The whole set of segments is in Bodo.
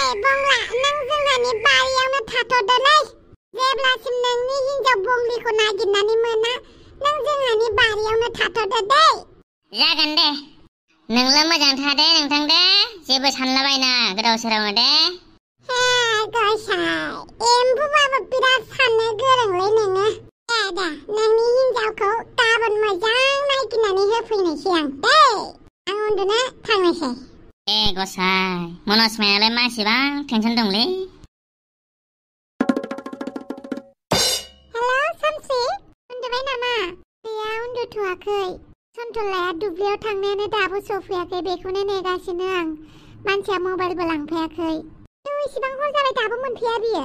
बंला नों जोंहानि बारियावनो थाथ'दोलै जेब्लासिम नोंनि हिन्जाव बंलिखौ नागिरनानै मोना नों जोंहानि बारियावनो थाथ'दो दै जागोन दे नोंल' मोजां था दे नोंथां दे जेबो सानलाबायना गोदाव सोरावनो दे हे गसाय एम्बुबाबो बिराद साननो गोरोंलै नोङो दे नोंनि हिन्जावखौ गाबोन मोजां नायगिरनानै होफैनोसै आं दै आं उन्दुनो थांनोसै गसाय मनज मायालाय मा एसेबां टेनसन दंलै हेल' सानस्रि उन्दुबाय नामा गैया उन्दुथ'वाखै सन्थलाया दुब्लियाव थांनायानो दाबो सफैयाखै बेखौनो नेगासिनो आं मानसिया मबाइलबो लांफायाखै इसिबां हर जाबाय दाबो मोनफैया बियो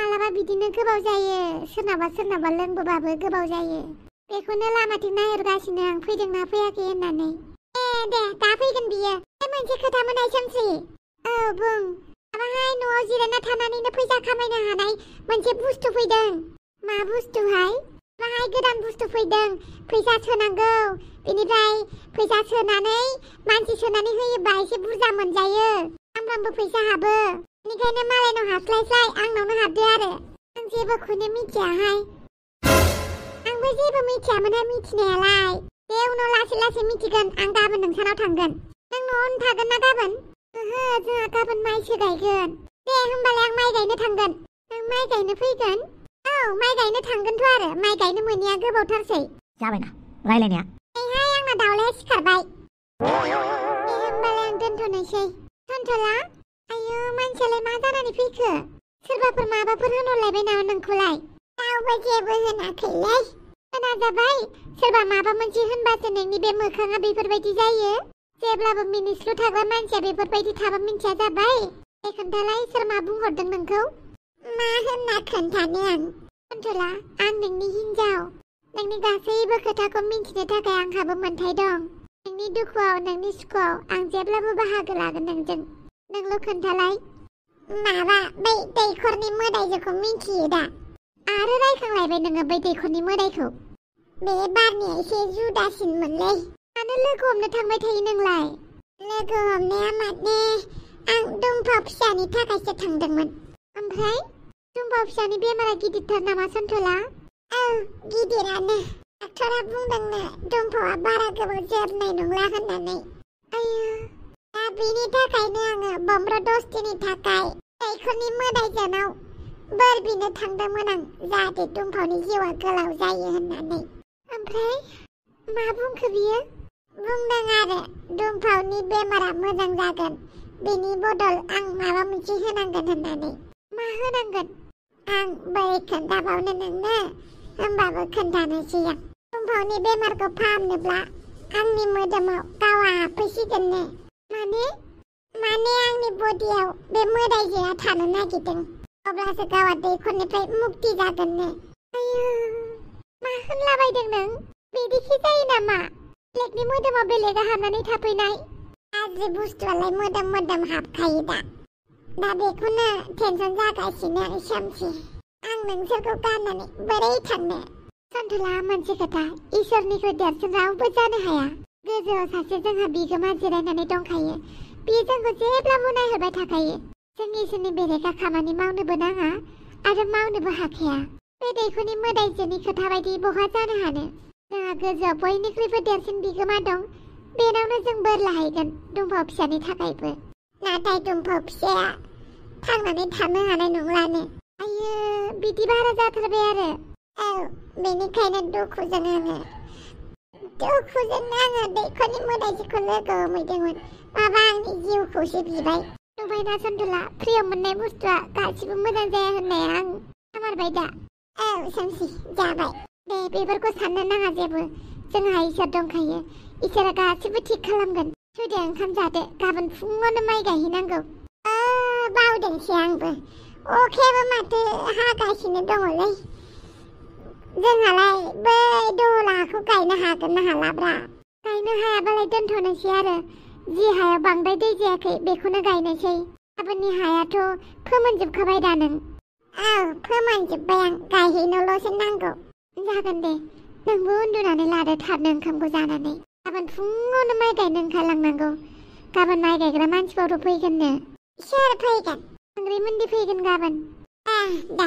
मालाबा बिदिनो गोबाव जायो सोरनाबा लोंबोबाबो गोबाव जायो बेखौनो लामाथिं नागिरगासिनो आं फैदोंना फैयाखै होननानै दे दा फैगोन बियो मोनसे खोथा मोननाय सानस्रि औ बुं माबाहाय न'आव जिरायना थानानैनो फैसा खामायनो हानाय मोनसे बुस्थु फैदों मा बुस्थुहाय माहाय गोदान बुस्थु फैदों फैसा सोनांगौ बेनिफ्राय फैसा सोनानै मानसि सोनानै होयोबा एसे बुरजा मोनजायो सामफ्रामबो फैसा हाबो बेनिखायनो मालायनाव हास्लायस्लाय आंनावनो हाबदो आरो आं जेबोखौनो मिथियाहाय आंबो जेबो मिथियामोनहाय मिथिनायालाय दे उनाव लासै मिथिगोन आं गाबोन नोंसानाव थांगोन नों न'आवनो थागोन ना गाबोन ओहो जोंहा गाबोन माइसो गायगोन दे होमबालाय आं माइ गायनो थांगोन नों माइ गायनो फैगोन औ माइ गायनो थांगोनथ' आरो माइ गायनो मोनैया गोबावथारसै जाबायना रायलायनाया नैहाय आंना दावलाया सिखारबाय दे होमबालाय आं दोनथ'नोसै सन्थला आयौ मानसियालाय मा जानानै फैखो सोरबाफोर माबाफोर होनहरलायबाय नामा नोंखौलाय रावबो जेबो होनाखैलै खोनाजाबाय सोरबा माबा मोनसे होनबासो नोंनि बे मोखाङा बेफोरबायदि जायो जेब्लाबो मिनिस्लु थाग्रा मानसिया बेफोरबायदि थाबा मिन्थिया जाबाय दे खोन्थालाय सोर मा बुंहरदों नोंखौ मा होनना खोन्थानो आं सन्थला आं नोंनि हिन्जाव नोंनि गासैबो खोथाखौ मिन्थिनो थाखाय आंहाबो मोन्थाय दं नोंनि दुखुआव नोंनि सुखुआव आं जेब्लाबो बाहागो लागोन नोंजों नोंल' खोन्थालाय माबा बै दैखरनि मोदायजोखौ मिन्थियो दा आरो रायखांलायबाय नोङो बै दैखरनि मोदायखौ बे बारनिया एसे जुदासिनमोनलै मानो लोगो हमनो थांबाय थायो नोंलाय लोगो हमनाया माने आं दुम्फा फिसानि थाखायसो थांदोंमोन ओमफ्राय दुम्फा फिसानि बेमारा गिदिरथार नामा सन्थला औ गिदिरानो डाक्टरा बुंदोंनो दुम्फावा बारा गोबाव जोरनाय नंला होननानै आयो दा बेनि थाखायनो आङो बम्ब्र दस्तिनि थाखाय दैखरनि मोदायजोनाव बोर बिनो थांदोंमोन आं जाहाथे दुम्फावनि जिउआ गोलाव जायो होननानै ओमफ्राय मा बुंखो बियो बुंदों आरो दुम्फावनि बेमारा मोजां जागोन बेनि बदल आं माबा मोनसे होनांगोन होननानै मा होनांगोन आं बोरै खोन्थाबावनो नोंनो होमबाबो खोन्थानोसै आं दुम्फावनि बेमारखौ फाहामनोब्ला आंनि मोदोमाव गावआ हाबफैसिगोननो माने आंनि बडियाव बे मोदायजोआ थानो नागिरदों अब्लासो गावआ दैखरनिफ्राय मुक्ति जागोननो आयौ मा होनलाबायदों नों बिदिखि जायो नामा बेलेगनि मोदोमाव बेलेगा हाबनानै थाफैनाय गाज्रि बुस्थुआलाय मोदोम हाबखायो दा बेखौनो टेनसन जागासिनो आं सामसि आं नोंसोरखौ गारनानै बोरै थांनो सन्थला मोनसे खोथा इसोरनिख्रुइ देरसिन रावबो जानो हाया गोजौआव सासे जोंहा बिगोमा जिरायनानै दंखायो बियो जोंखौ जेब्लाबो नायहरबाय थाखायो जों इसोरनि बेरेखा खामानि मावनोबो नाङा आरो मावनोबो हाखाया बे दैखरनि मोदायजोनि खोथा बायदि बहा जानो हानो जोंहा गोजौआव बयनिख्रुइबो देरसिन बिगोमा दं बेनावनो जों बोर लाहैगोन दुम्फाव फिसानि थाखायबो नाथाय दुम्फाव फिसाया थांनानै थानो हानाय नंलानो आयो बिदि बारा जाथारबाय आरो औ बेनिखायनो दुखुजों आङो दैखरनि मोदायजोखौ लोगो हमहैदोंमोन माबा आंनि जिउखौसो बिबाय नुबायना सन्थला फ्रियाव मोननाय बुस्थुआ गासिबो मोजां जाया होननाया आं खोमारबाय दा औ सामसि जाबाय दे बेफोरखौ साननो नाङा जेबो जोंहा इसोर दंखायो इसोरा गासिबो थिग खालामगोन फैदो ओंखाम जादो गाबोन फुङावनो माइ गायहैनांगौ बावदोंसो आंबो अखायाबो माथो हागासिनो दङलै जोंहालाय बै दहलाखौ गायनो हागोन ना हालाब्रा गायनो हायाबालाय दोनथ'नोसै आरो जि हायाव बांद्राय दै जायाखै बेखौनो गायनोसै गाबोननि हायाथ' फोमोनजोबखाबाय दा नों औ फोमोनजोब्बाय आं गायहैनोल'सो नांगौ जागोन दे नोंबो उन्दुनानै लादो थाबनो ओंखामखौ जानानै गाबोन फुङावनो माइ गायनो ओंखारलांनांगौ गाबोन माइ गायग्रा मानसिफोर फैगोननो सोर फैगोन रैमोनदि फैगोन गाबोन दा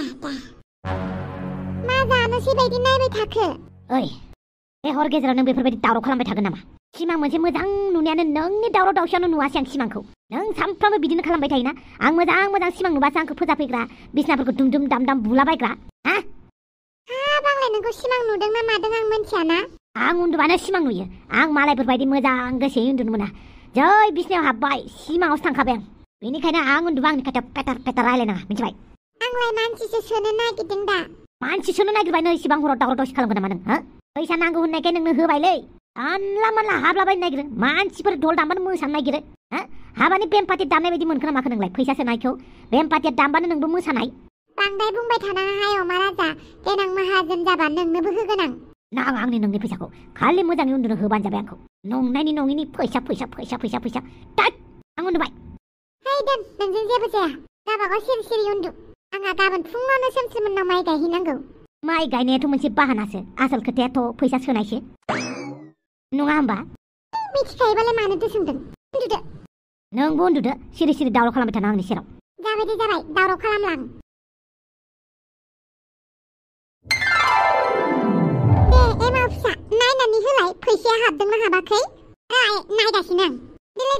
मा जानोसै बायदि नायबाय थाखो ओइ बे हर गेजेराव नों बेफोरबायदि दावराव खालामबाय थागोन नामा सिमां मोनसे मोजां नुनायानो नोंनि दावराव दावसियावनो नुवासै आं सिमांखौ नों सानफ्रामबो बिदिनो खालामबाय थायोना आं मोजां सिमां नुबासो आंखौ फोजाफैग्रा बिसनाफोरखौ दुम दाम बुलाबायग्रा हा बांलाय नोंखौ सिमां नुदों ना मादों आं मिन्थियाना आं उन्दुबानो सिमां नुयो आं मालायफोरबायदि मोजां गोसोयै उन्दुनो मोना जै बिसनायाव हाबबाय सिमाङावसो थांखाबाय आं बेनिखायनो आं उन्दुबा आंनि खाथियाव पेटार रायलायनाङा मिथिबाय आंलाय मानसिसो सोनो नागिरदों दा मानसि सोनो नागिरबाय नै इसिबां हराव दावराव दावसि खालामगोन नामा नों हो फैसा नांगौ होननायखाय नोंनो होबायलै जानला मानला हाबलाबायनो नागिरो मानसिफोर ढोल दामबानो मोसानो नागिरो हो हाबानि बेम पार्टि दामनाय बायदि मोनखो ना माखो नोंलाय फैसा सोनायखौ बेम पार्टिया दामबानो नोंबो मोसानाय बांद्राय बुंबाय थानाङाहाय अमा राजा देनां माहाजोन जाबा नोंनोबो होगोन आं नाङा आंनि नोंनि फैसाखौ खालि मोजाङै उन्दुनो होबानो जाबाय आंखौ नंनायनि नङिनि फैसा टाट आं उन्दुबाय है दोन नोंजों जेबो जाया गाबागाव सिरि उन्दु आंहा गाबोन फुङावनो सोमस्रिमोननाव माइ गायहैनांगौ माइ गायनायाथ' मोनसे बाहानासो आसल खोथायाथ' फैसा सोनायसो नङा होमबा मिथिखायोबालाय मानोथो सोंदों उन्दुदो नोंबो उन्दुदो सिरि दावराव खालामबाय थाना आंनि सेराव जाबाय दावराव खालामला आं दे एमाव फिसा नायनानै होलाय फैसाया हाबदोंना हाबाखै नायगासिनो आं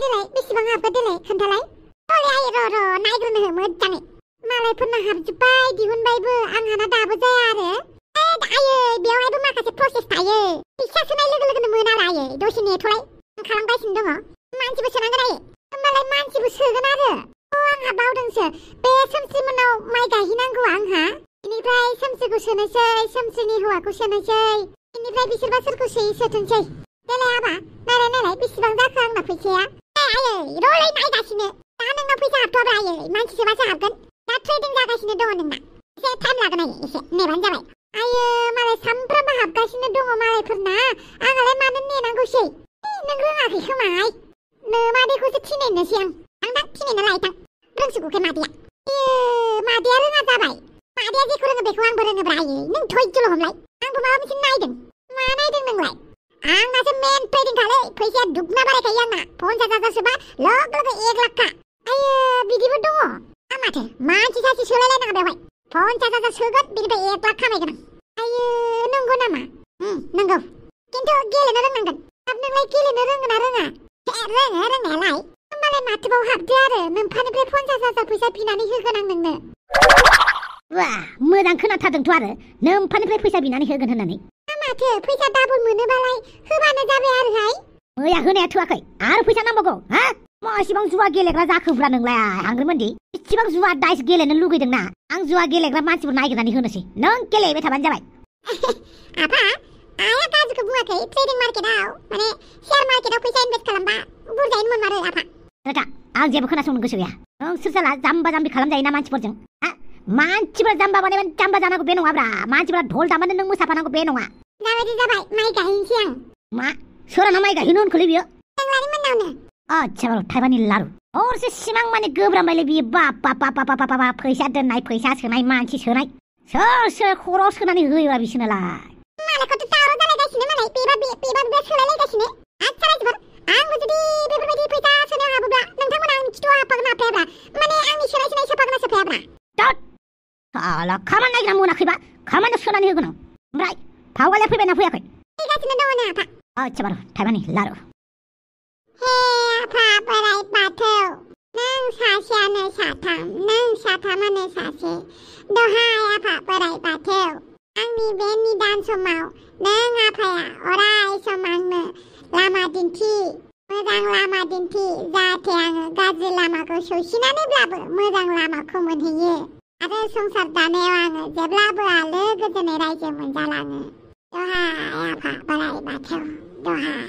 देलाय बेसेबां हाबखो देलाय खोन्थालाय र' नायग्रोनो हो मोजाङै मालायफोरना हाबजोब्बाय दिहुनबायबो आंहाना दाबो जाया आरो आयै बेवहायबो माखासे प्रसेस थायो फैसा सोनाय लोगो लोगोनो मोनाला आयै दसे नेथ'लाय आं खालामगासिनो दङ मानसिबो सोनांगोन आयै होमबालाय मानसिबो सोगोन आरो आंहा बावदोंसो बे सोमस्रिमोननाव माइ गायहैनांगौ आंहा बेनिफ्राय सोमस्रिखौ सोनोसै सोमस्रिनि हौवाखौ सोनोसै बेनिफ्राय बिसोरबा सोरखौ सोथोंसै देलाय आबा नायलाय बेसेबां जाखो आंना फैसाया आयै र'लै नायगासिनो दा नोंनाव फैसा हाबथ'आब्रा आयै मानसि सोबासो हाबगोन दा ट्रेडिं जागासिनो दङ नोंना एसे टाइम लागोन आयै एसे नेबानो जाबाय आयै मालाय सामफ्रामबो हाबगासिनो दङ मालायफोरना आंहालाय मानो नेनांगौसै नों रोङाखै खोमाहाय मादैखौसो थिनहैनोसै आं दा थिनहैनो लायथां रोंसिगौखाय मादैया रोङा जाबाय मादैया जेखौ रोङो बेखौ आंबो रोङोब्रा आयै नों धैर्य्यल' हमलाय आंबो माबा मोनसे नायदों मा नायदों नोंलाय आंनासो मेन ट्रेडिं खालै फैसाया दुगना बारायखायो आंना 50,000 सोबा लोगो 1 लाखखा आयै बिदिबो दङ माथो मानसि सासे सोलायलायनाङा बेवहाय 50,000 सोगोन बिनिफ्राय 1 लाख खामायगोन आं आयै नंगौ नामा नंगौ खिन्थु गेलेनो रोंनांगोन नोंलाय गेलेनो रोङो ना रोङा रोङो रोंनायालाय होमबालाय माथोबाव हाबदो आरो नोंफानिफ्राय 50,000 फैसा बिनानै होगोन आं नोंनो वाह मोजां खोनाथारदोंथ' आरो नोंफानिफ्राय फैसा बिनानै होगोन होननानै माथो फैसा डाबल मोनोबालाय होबानो जाबाय आरोहाय मैया होनाया थोआखै आरो फैसा नांबावगौ हा मासिबां जुवा गेलेग्रा जाखोब्रा नोंलाय आंग्रोमोनदि इसिबां जुवा दाइस गेलेनो लुगैदोंना आं जुवा गेलेग्रा मानसिफोर नागिरनानै होनोसै नों गेलेबाय थाबानो जाबाय आफा आया गाज्रिखौ बुङाखै ट्रेडिं मार्केटआव माने शेयार मार्केटआव फैसा इनभेस्ट खालामबा बुरजायैनो मोनमारो आफा रोदा आं जेबो खोनासंनो गोसो गैया नों सोर जाला जाम्बा जाम्बि खालामजायोना मानसिफोरजों हा मानसिफोरा जाम्बा बानायबानो जाम्बा जानांगौ बे नङाब्रा मानसिफोरा ढोल दामबानो नों मोसाफानांगौ बे नङा जाबाय माइ गायहैनोसै आं मा सोराना माइ गायहैनो होनखोलै बियो नोंलानि मोननावनो अच्छा बारु थाइबानि लारु हरसे सिमां माने गोब्रामबायलै बियो बाप फैसा दोननाय फैसा सोनाय मानसि सोनाय सोर खर'आव सोनानै होयोब्रा बिसोरनोलाय मालायखौथ' दावराव जालायगासिनो मालाय बेबा सोलायलायगासिनो आरो आंबो जुदि बेफोरबायदि फैसा सोनायाव हाबोब्ला नोंथांमोना आंनि खिथुआव हाबफागोन ना हाबफायाब्रा माने आंनि सोनाय सोफागोन ना सोफायाब्रा साला खामानि नागिरना मोनाखैबा खामानियाव सोनानै होगोन आं ओमफ्राय फावगालिया फैबायना फैयाखै फैगासिनो दङ नै आफा अच्छा बारु थाइबानि लारु हे आफा बोराय बाथौ नों सासेयानो साथाम नों साथामानो सासे दहाय आफा बोराय बाथौ आंनि बे निदान समाव नों आफाया अराय सम आंनो लामा दिन्थि मोजां लामा दिन्थि जाहाथे आङो गाज्रि लामाखौ सौसिनानैब्लाबो मोजां लामाखौ मोनहैयो आरो संसार दानायाव आङो जेब्लाबो आलो गोजोनै रायजो मोनजालाङो दहाय आफा बोराय बाथौ दहाय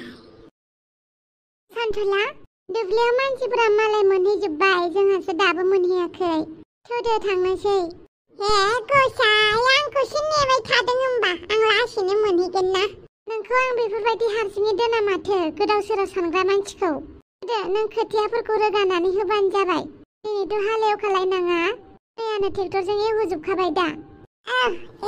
सानथुला दुब्लियाव मानसिफोरा मालाय मोनहैजोब्बाय जोंहासो दाबो मोनहैयाखै थौदो थांनोसै हे गसाय आंखौसो नेबाय थादों होमबा आं लासैनो मोनहैगोन ना नोंखौ आं बेफोरबायदि हारसिङै दोना माथो गोदाव सोराव सानग्रा मानसिखौ नों खोथियाफोरखौ रोगानानै होबानो जाबाय दिनैथ' हालेवखालायनाङा मैयानो ट्रेक्टरजों एवहोजोबखाबाय दा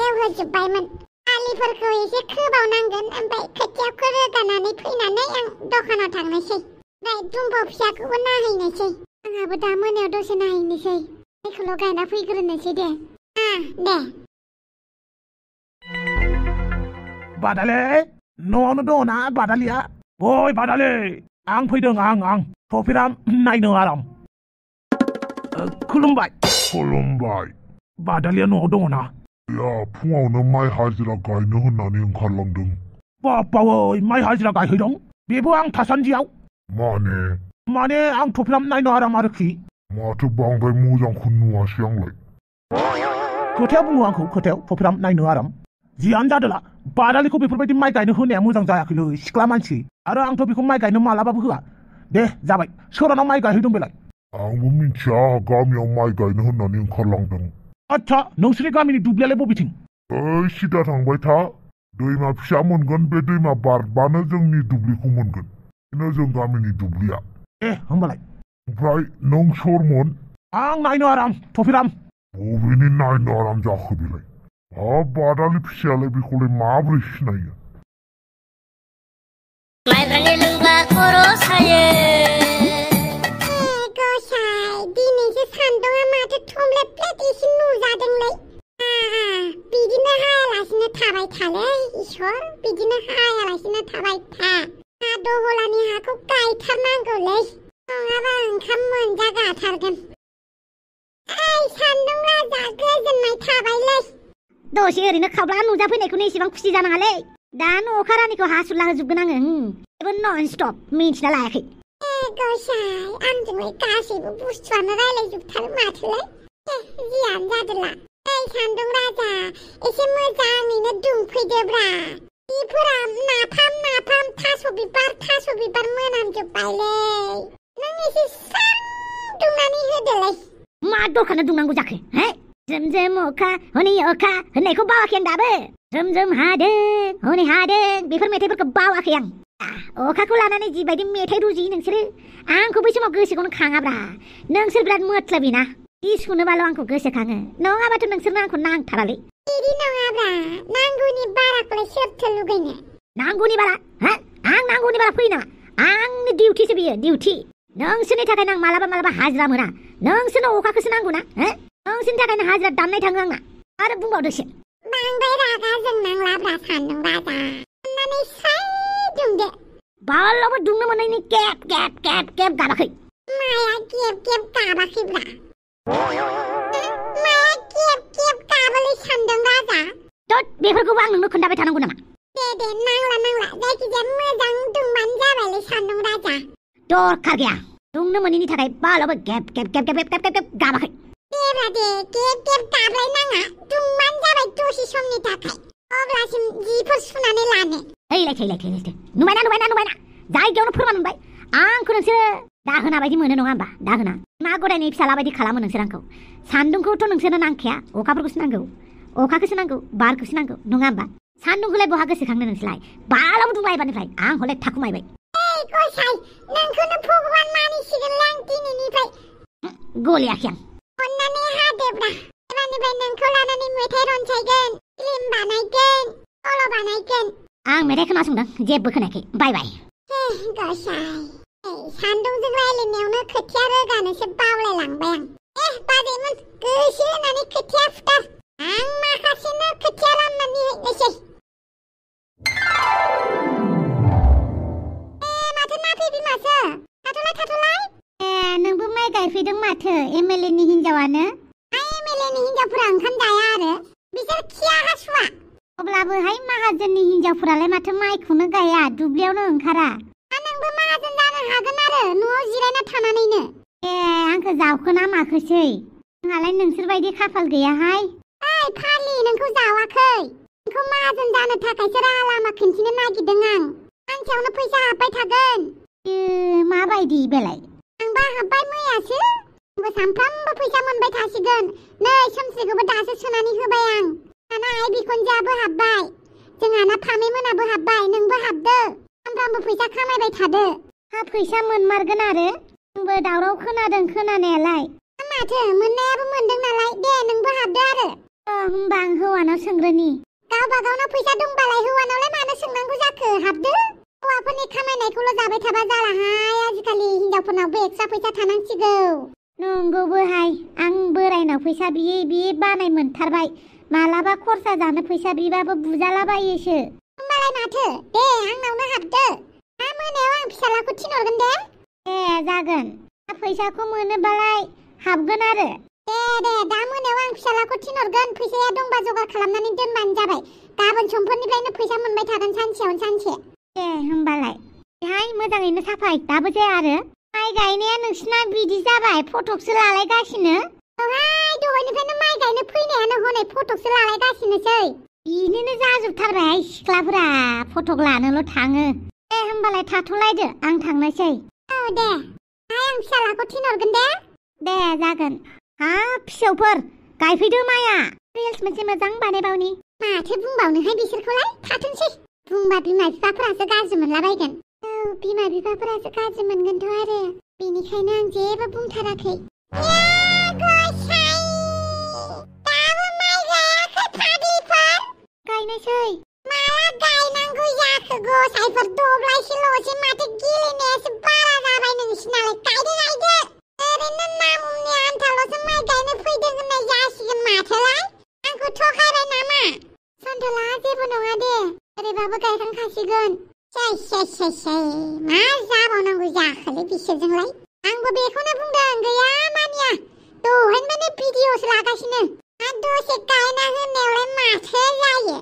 एवहोजोब्बायमोन आलिफोरखौ एसे खोबावनांगोन ओमफ्राय खोथियाखौ रोगानानै फैनानै आं दखानाव थांनोसै ओमफ्राय दुम्बाव फिसाखौबो नायहैनोसै आंहाबो दा मोनायाव दसे नायनोसै माइखौल' गायना फैग्रोनोसै दे दे बादाले न'आवनो दङ ना बादालिया ओइ बादाले आं फैदों आं सफिराम नायनो आराम खुलुमबाय बादालिया न'आव दङ ना या फुङावनो माइ हाजिरा गायनो होननानै ओंखारलांदों बाप्पावै माइ हाजिरा गायहैदों बेबो आं थासान्दियाव माने आं सफिराम नायनो आराम आरोखि माथो बांद्राय मोजांखौ नुवासै आंलाय खोथाया बुङो आंखौ खोथायाव सफिराम नायनो आराम जियानो जादोला बादालिखौ बेफोरबायदि माइ गायनो होनाया मोजां जायाखैलै सिख्ला मानसि आरो आंथ' बेखौ माइ गायनो मालाबाबो होआ दे जाबाय सोरानाव माइ गायहैदों बेलाय आंबो मिथिया गामियाव माइ गायनो होननानै ओंखारलांदों आच्छा नोंसोरनि गामिनि दुब्लियालाय बबेथिं ओइ सिदा थांबाय था दैमा फिसा मोनगोन बे दैमा बारबानो जोंनि दुब्लिखौ मोनगोन बेनो जों गामिनि दुब्लिया होमबालाय ओमफ्राय नों सोरमोन आं नायनो आराम सफिराम बबेनि नायनो आराम जाखो बेलाय बादालि फिसायालाय बेखौलाय माबोरै सिनायो माइब्रानि लोंबा खर' सायो गसाय दिनैसो सान्दुङा माथो थमलेफ्लेट एसे नुजादोंलै बिदिनो हायालासिनो थाबाय थालै इसोर बिदिनो हायालासिनो थाबाय था हा दहलानि हाखौ गायथारनांगौलै नङाबा ओंखाम मोनजागाथारगोन सान्दुं राजा गोजोननाय थाबायलै दसे ओरैनो खावब्ला नुजाफैनायखौनो एसेबां खुसि जानाङालै दा न'खा रानिखौ हासुरला होजोबगोन आङो जेबो नन स्टप मिन्थिना लायाखै गसाय आंजोंलाय गासैबो बुस्थुआनो रायलायजोबथारो माथोलाय जियानो जादोला सान्दुं राजा एसे मोजाङैनो दुंफैदोब्रा बेफोरा नाफाम थास' बिबार मोनामजोब्बायलै नों एसे स्रां दुंनानै होदोलै मा दरखारनो दुंनांगौ जाखो जोम जोम अखा हनै अखा होननायखौ बावाखै आं दाबो जोम जोम हादों हनै हादों बेफोर मेथाइफोरखौ बावाखै आं अखाखौ लानानै जिबायदि मेथाइ रुजुयो नोंसोरो आंखौ बै समाव गोसोखौनो खाङाब्रा नोंसोर बिराद मोत्लाबि ना सुनोबाल' आंखौ गोसोखाङो नङाबाथ' नोंसोरनो आंखौ नांथारालै बिदि नङाब्रा नांगौनि बाराखौलाय सोरथो लुगैनो नांगौनि बारा आं नांगौनि बारा फैयो नामा आंनि डिउटिसो बियो डिउटि नोंसोरनि थाखायनो आं मालाबा हाजिरा मोना नोंसोरनो अखाखौसो नांगौ ना नोंसोरनि थाखायनो हाजिरा दाननाय थाङो आंना आरो बुंबावदोसो बांद्राय रागा जोंनांलाब्रा सान्दुं राजा अन्नानै स्राय दुंदो बालाबो दुंनो मोननायनि केब गाबाखै माया केब गाबाखैब्रा माया केब गाबोलै सान्दुं राजा बेफोरखौबो आं नोंनो खोन्थाबाय थानांगौ नामा दे नांला जायखिजाया मोजां दुंबानो जाबायलै सान्दुं राजा दरखार गैया दुंनो मोनैनि थाखाय बालाबो गेब गाबाखै देब्रा दे केब गाबलाय नाङा दुंबानो जाबाय दसे समनि थाखाय अब्लासिम जिफोर सुनानै लानो थैलाय नुबायना जायगायावनो फोरमान मोनबाय आंखौ नोंसोर दाहोना बायदि मोनो नङा होमबा दाहोना ना गदायनि फिसाला बायदि खालामो नोंसोर आंखौ सान्दुंखौथ' नोंसोरनो नांखाया अखाफोरखौसो नांगौ अखाखौसो नांगौ बारखौसो नांगौ नङा होमबा सान्दुंखौलाय बहा गोसोखांनो नोंसोरलाय बालाबो दुंलायबानिफ्राय आं हले थाखुमायबाय गसाय नोंखौनो भगवान मानिसिगोनलां आं दिनैनिफ्राय गलियाखै आं अन्नानै हादोब्रा एबारनिफ्राय नोंखौ लानानै मेथाइ रनसायगोन फिल्म बानायगोन सल' बानायगोन आं मेथाइ खोनासंदों जेबो खोनायाखै बाय गसाय सान्दुंजों रायलायनायावनो खोथिया रोगानोसो बावलायलांबाय आं बाजैमोन गोसो होनानै खोथिया फुथार आं माखासेनो खोथिया राननानै हैनोसै माथो नाफे बिमासो थाथ'लाय नोंबो माइ गायफैदों माथो एमएलए नि हिनजावानो एमएलए नि हिनजावफोरा ओंखाम जाया आरो बिसोर खिया हासुवा अब्लाबोहाय माहाजोननि हिनजावफोरालाय माथो माइखौनो गाया दुब्लियावनो ओंखारा नोंबो माहाजोन जानो हागोन आरो न'आव जिरायना थानानैनो आंखौ जावखोना माखोसै आंहालाय नोंसोर बायदि खाफाल गैयाहाय फालि नोंखौ जावाखै नोंखौ माहाजोन जानो थाखायसो राहा लामा खिन्थिनो नागिरदों आं सानसेयावनो फैसा हाबबाय थागोन माबायदि बेलाय आंबा हाबबाय मैयासो आंबो सानफ्रामबो फैसा मोनबाय थासिगोन नै सोमस्रिखौबो दासो सोनानै होबाय आं दाना आइ बिखुनजोआबो हाबबाय जोंहाना फामे मोनाबो हाबबाय नोंबो हाबदो सानफ्रामबो फैसा खामायबाय थादो फैसा मोनमारगोन आरो आंबो दावराव खोनादों खोनानायालाय माथो मोननायाबो मोनदों नालाय दे नोंबो हाबदो आरो होमबा आं हौवानाव सोंग्रोनि गावबा गावनाव फैसा दंबालाय हौवानावलाय मानो सोंनांगौ जाखो हाबदो हौवाफोरनि खामायनायखौल' जाबाय थाबा जालाहाय आजिखालि हिनजावफोरनावबो एक्सट्रा फैसा थानांसिगौ नंगौबोहाय आं बोरायनाव फैसा बियै बानाय मोनथारबाय मालाबा खरसा जानो फैसा बिबाबो बुजालाबायोसो होमबालाय माथो दे आंनावनो हाबदो दा मोनायाव आं फिसालाखौ थिनहरगोन दे जागोन फैसाखौ मोनोबालाय हाबगोन आरो दे दा मोनायाव आं फिसालाखौ थिनहरगोन फैसाया दंबा जगार खालामनानै दोनबानो जाबाय गाबोन समफोरनिफ्रायनो फैसा मोनबाय थागोन सानसेयावनो सानसे दे होमबालाय हाय मोजाङैनो साफाय दाबो जाया आरो माइ गायनाया नोंसिना बिदि जाबाय फटकसो लालायगासिनो औहाय दहायनिफ्रायनो माइ गायनो फैनायानो हनै फटकसो लालायगासिनोसै बिदिनो जाजोबथारबाय सिख्लाफोरा फटक लानोल' थाङो दे होमबालाय थाथ'लायदो आं थांनोसै औ दे हाय आं फिसालाखौ थिनहरगोन दे जागोन हाब फिसौफोर गायफैदो माइया रिल्स मोनसे मोजां बानायबावनि माथो बुंबावनोहाय बिसोरखौलाय थाथोंसै बुंबा बिमा बिफाफोरासो गाज्रि मोनलाबायगोन औ बिमा बिफाफोरासो गाज्रि मोनगोनथ' आरो बेनिखायनो आं जेबो बुंथाराखै गायनोसै माला गायनांगौ जाखो गसाइफोर दब्लायसेल'सो माथो गेलेनायासो बारा जाबाय नोंसिनालाय गायदो ओरैनो नामुमनि आन्थाल'सो माइ गायनो फैदों होननाय जासिगोन माथोलाय आंखौ थगायबाय नामा सन्थला जेबो नङा दे ओरैबाबो गायखांखासिगोन मा जाबावनांगौ जाखोलै बिसोरजोंलाय आंबो बेखौनो बुंदों गैया मानिया दहायनिफ्रायनो भिडिअ'सो लागासिनो आरो दसे गायना होनायावलाय माथो जायो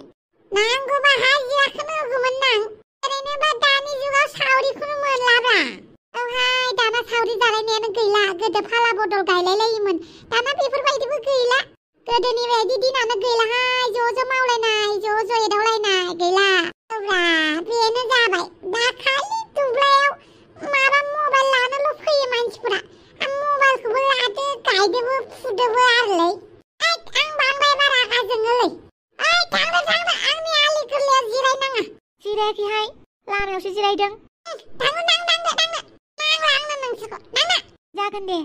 नांगौबा हाजिराखौनो होगौमोन आं ओरैनोबा दानि जुगाव सावरिखौनो मोनलाब्रा औहाय दाना सावरि जालायनायानो गैला गोदो फाला बदल गायलायलायोमोन दाना बेफोरबायदिबो गैला गोदोनि बायदि दिनानो गैलाहाय ज' मावलायनाय ज' एदावलायनाय गैला अब्ला बेनो जाबाय दा खालि दुब्लायाव माबा मबाइल लानोल' फैयो मानसिफोरा मबाइलखौबो लादो गायदोबो फुदोबो आरोलै आं बांद्राय बारा रागा जोङोलै थांनो आंनि आलि गोरलैयाव जिरायनाङा जिरायाखैहाय लामायावसो जिरायदों नांला आंनो नोंसोरखौ नाङा जागोन दे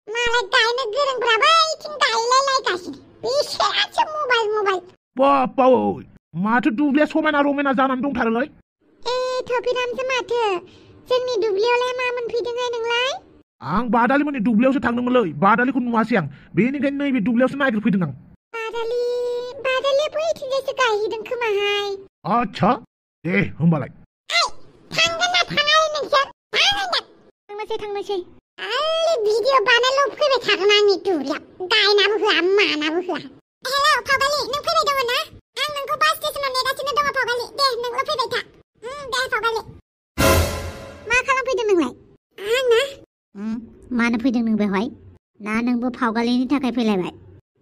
मालाय गायनो गोरोंफ्रा बैथिं गायलायलायगासिनो बिसोरासो मबाइल बाप्पा माथो दुब्लिया समायना रमायना जानानै दंथारोलै थफिरामसो माथो जोंनि दुब्लियावलाय मा मोनफैदोंहाय नोंलाय आं बादालिमोननि दुब्लियावसो थांदोंमोनलै बादालिखौ नुवासै आं बेनिखायनो नैबे दुब्लियावसो नागिरफैदों आं बादालिया बैथिंजायसो गायहैदों खोमाहाय आच्छा दे होमबालाय थांगोन ना थाङा नोंसोर थांनोसै भिडिअ बानायल' फैबाय थागोन आंनि दुब्लियाव गायनाबो होआ मानाबो होआ हेलौ फावगालि नों फैबाय दङ ना आं नोंखौ बास स्टेशनाव नेगासिनो दङ फावगालि दे नोंल' फैबाय था दे फावगालि मा खालामफैदों नोंलाय आं ना मानो फैदों नों बेवहाय ना नोंबो फावगालिनि थाखाय फैलायबाय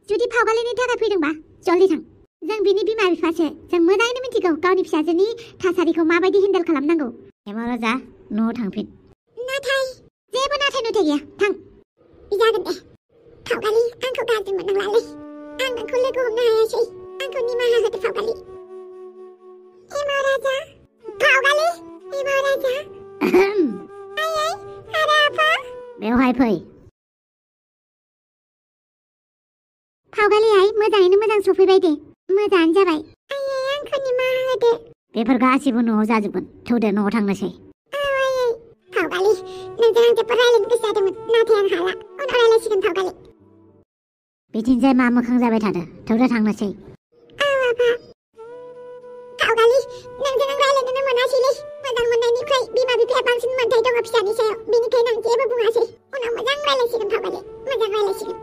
जुदि फावगालिनि थाखाय फैदोंबा जल्दि थां जों बिनि बिमा बिफासो जों मोजाङैनो मिथिगौ गावनि फिसाजोनि थासारिखौ माबायदि हेन्डेल खालामनांगौ हेमा राजा न'आव थांफिन नाथाय जेबो नाथाय नुथाय गैया थां जागोन दे फावगालि आंखौ गाज्रि मोननांलालै आं नोंखौ लोगो हमनो हायासै आंखौ निमाहा होदो फावगालि हेमा राजा फावगालि हेमा राजा आयै आरो आफा बेवहाय फै फावगालियाय मोजाङैनो मोजां सफैबाय दे मोजाङानो जाबाय आयै आंखौ निमाहा होदो बेफोर गासिबो न'आव जाजोबगोन थौदो न'आव थांनोसै आयै फावगालि नोंजों आं जोबोद रायलायनो गोसो जादोंमोन नाथाय आं हाला उनाव रायलायसिगोन फावगालि बिथिंजाय मा मोखां जाबाय थादो थौदो थांनोसै औ आफा फावगालि नोंजों आं रायलायनोनो मोनासैलै मोजां मोननायनिफ्राय बिमा बिफाया बांसिन मोन्थाय दङ फिसानि सायाव बेनिखायनो आं जेबो बुङासै उनाव मोजां रायलायसिगोन फावगालि मोजां रायलायसिगोन